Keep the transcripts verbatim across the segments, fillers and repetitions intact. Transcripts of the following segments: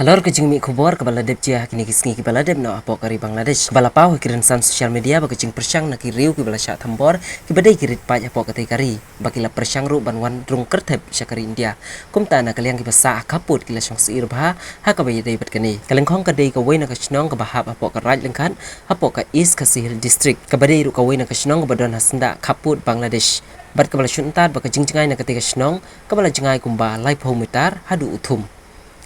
Halor ka jingmih khubor kaba la dep jia ha kine ki sngi kiba la dep noh hapoh ka ri Bangladesh, kaba la paw ha ki rynsan social media ba ka jingpyrshang na ki riew kiba la shah thombor kiba dei ki rit paid hapoh katei ka ri, ba ki la pyrshang ruh ban wan rung kyrthep sha ka ri India. Kumta na ka liang kiba sah ha khappud ki la shong syier bha ha kaba ïadei bad kane. Ka Lyngkhong ka dei kawei na ka shnong kaba hap hapoh ka Raid Lyngkhat, hapoh ka East Khasi Hills District, kaba dei ruh kawei na ka shnong kaba don ha syndah khappud Bangladesh. Bad kaba la shun tad ba ka jingjngai na katei ka shnong kaba la jngai kumba laiphew mitar haduh u thum.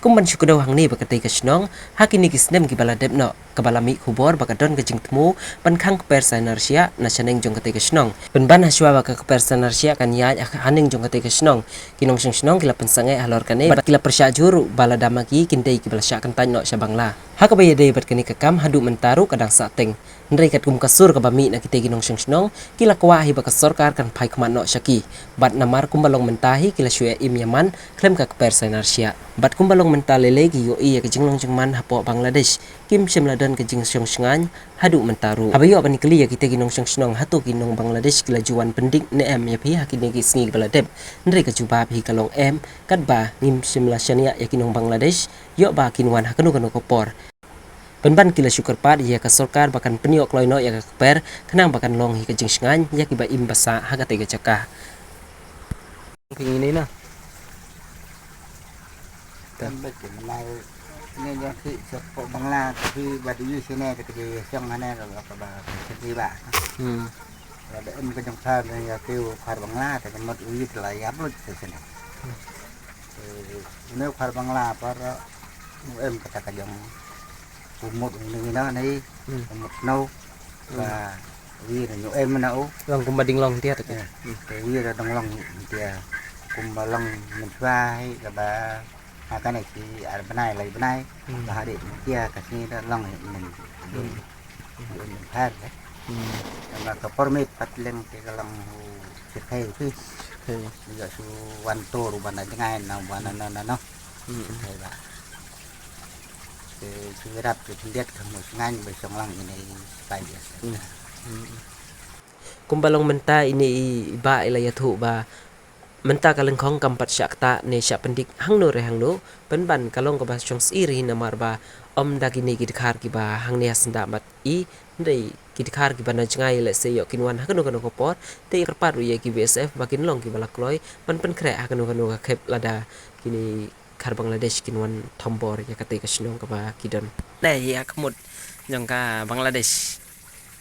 Kum ban shu kdew hangne ba katei ka shnong ha kine ki snem kiba la dep noh, kaba la mih khubor ba ka don ka jingthmu ban khang kper sainar shiah na shaneng jong katei ka shnong. Pynban hashwa ba ka kper sainar shiah kan ïaid ha haneng jong katei ka shnong, ki nongshong shnong ki la pynsangeh halor kane bad ki la pyrshah jur ruh ba lada ma ki kin dei kiba la shah kyntait noh sha Bangla. Ha kaba ïadei bad kane ka kam haduh mynta ruh ka dang sah teng. Hynrei katkum ka sur kaba mih na kitei ki nongshong shnong, ki la kwah hi ba ka sorkar kan phai khmat noh sha ki. Bad namar kumba long mynta hi ki la shu ïa im ïa man khlem ka kper sainar shiah. Bad kumba long mynta lei lei ki ïohi ïa ka jinglong jingman hapoh Bangladesh, kim shym la don ka jingshong shngaiñ haduh mynta ruh. Haba ïoh ban kylli ïa kitei ki nongshong shnong hato ki nong Bangladesh ki la ju wan pyndik ne em ïa phi ha kine ki sngi kiba la dep, hynrei ka jubab hi ka long em, katba ngim shym la shaniah ïa ki nong Bangladesh ïoh ba kin wan ha kano kano ka por. Pynban ki la shu kyrpad ïa ka sorkar ba kan pynïoh kloi noh ïa ka kper khnang ba kan long hi ka jingshngaiñ ïa kiba im ba sah ha katei ka jaka. Phi ngi ni na. Kan ba kin nai ne jong ki sha pok Bangla, ki ba di sini ka di shong hane ka ba ka sini ba. Hmm. Ba da em ka jong pha ne ïa ki u khar Bangla ta ka mot u yit la ïa blut sini. Hmm. Eh, une u khar Bangla par u em kata ka jong u mut u ning ina nei, hmm, u mut snow. Hmm. Ba wi na ñu em na u. Long kumba ding long tiat ka. Eh, hmm, te wi ra dong long tiat. Kumba long mynshwa hi kaba ha kane ki ar bnai lai bnai. Hmm. Ba ha de tiat ka sini da long hi men. Hmm. Ïa, ïa, ïa, ïa. Hmm. Namar ka permit pat leng te ka long u shirkhei phi. Shirkhei. Ïa, shu wan tur u ban da jngai na, wan na, hmm, na, na, na. Hmm. Shirkhei ba. Te shu rap te khyndiat ka mu sngan ba shong lang ine sipai ïa. Hmm. Hmm. Kumba long mynta ine i, i ba i la ïathuh ba mynta ka Lyngkhong kam pat shah ktah ne shah pyndik hangno re hangno, pynban ka long kaba shong syier hi namar ba ym da kine ki dkhar kiba hangne ha syndah mat i, hynrei ki dkhar kiba na jngai lehse ïoh kin wan ha kano kano ka por, te i kyrpad ruh ïa ki B S F ba kin long kiba la kloi ban pynkhreh ha kano kano ka khep lada kine khar Bangladesh kin wan thombor ïa katei ka shnong kaba ki don. Dei ïa ka mut jong ka Bangladesh.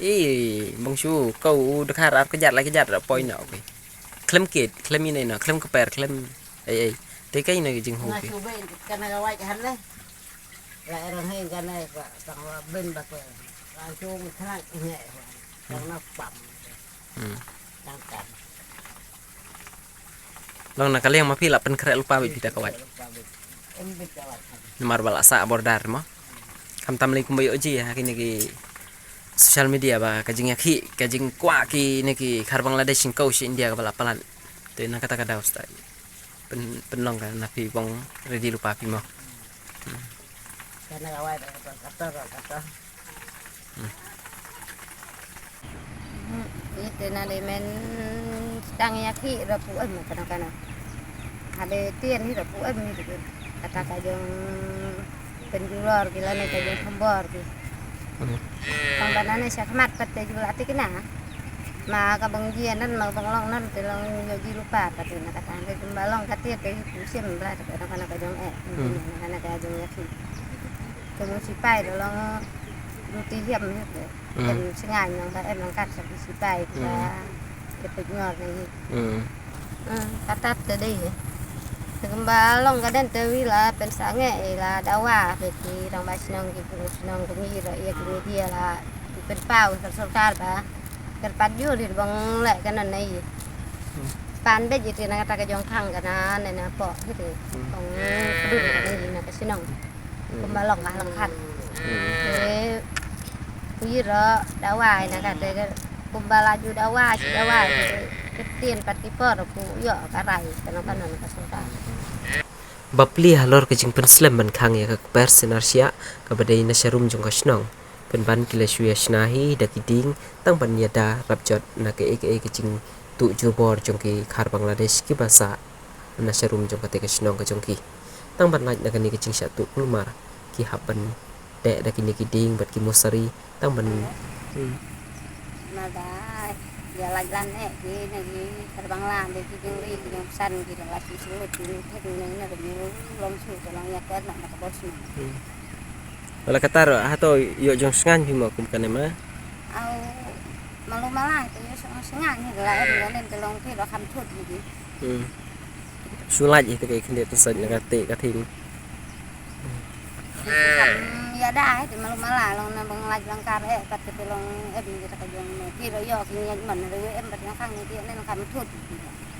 I bang shu ko u dkhar ar kjat la kjat ra poi na, okay. Khlem kit, khlem ine na, khlem kper, khlem ei ei. Te ka ine ka jinghu. Nga ki shu ben kana ka wai han le. La erang hei kana ka tang wa ben ba ko. La shu khana nge. Tang na pam. Hmm. Tang kan. Long na ka liang ma phi la pynkhreh lypa bad phi da ka wai. Namar ba la sah border mo. Khamtam lei kumba ïoh ji ha kine ki social media ba ka jingïakhih, ka jingkwah kine ki khar Bangladesh shu ko sha India kaba la palat. Te na kata ka daw stai. Pyn, pynlong ka na phi bong ready lypa phi mo. Hmm. Kana ka wai da ka kata ka kata. Hmm. Hmm, ite na le men stang ïakhih ra pu em kana kana. Habe tien hi ra pu em ni tu. Kata ka jong pynjulor ki lane ka jong thombor ki. Hmm. Tang ba nane sha khmat pat te jula te kina. Ma ka bang jia nan, ma ka bang long nan, te long ïoh ji lypa pat te na kata. Te jumba long kata te pu sim bla te kana kana ka jong eh. Hmm. Kana kana ka jong ïakhih. Te mut sipai te long duty hiam hi te. Hmm. Kan sngai nang ba em nang kat sa ki sipai ba. Hmm. Te pek ngor nang hi. Hmm. Hmm, kata te dei hi. Te kumba long ka den te wi la pynsangeh la dawa ke ki rangbah shnong ki pynlong shnong ki ngi ra ïa ki media la ki pynpaw ka sorkar ba. Kyrpad jur hi bang leh ka nan nai. Hmm. Pan beit ïa ki na kata ka jong khang ka nan na pok hi te. Hmm. Bang pdun ka nai na ka shnong. Hmm. Kumba long ka long khat. Hmm. Te ïa ro dawa na ka te kumba la ju dawa shi dawa te ktien pat ki por ku ïoh ka rai ka nong ka nong ka sngewthuh. Bapli halor ka jingpynslem ban khang ïa ka kper sainar shiah kaba dei na sharum jong ka shnong. Pynban ki la shu ïa shna hi da ki dieng tang ban ïada rap jot na kaei kaei ka jingtuh jubor jong ki khar Bangladesh kiba sah na sharum jong kata ka shnong ka jong ki. Tang ban lait na kane ka jingshah tuh kulmar ki hap ban teh da kine ki dieng bad ki mosari tang ban. Hmm. Mada ïa lait lan eh ki na ki terbang lan de ki jingri ki jingpsan ki dang la ki shu lut ki thik ne ne ba ngi long shu te long ïa ka na ma ka bos ni. Hmm. Wala kata ruh hato ïoh jong sngan phi ma kum kane ma? Au malu mala te ïoh sngan ni la em ïa nen te long ki ruh kham thut ni ki. Hmm. Shu lait ïa te ka khyndiat te sait na ka te ka thim. Kam ïada eh, te malu mala long na bang laj lang kar eh, pat te long eh, bing kita ka jong ne. Ti lo yo ki nyaj man re em pat na khang ne ti ne kham thut.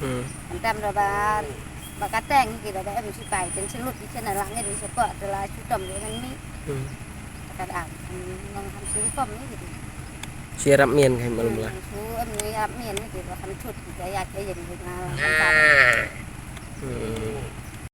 Hmm. Antam da ba ba ka teng ki da ba em si pai ten si lut ki chen la ngi si ko te la si tom de ngan mi. Hmm. Ka da long kham si kom ni ki. Si rap mien kai malu mala. Su em ni rap mien ni ki ba kham thut ki ya ya ke yen ki na. Hmm.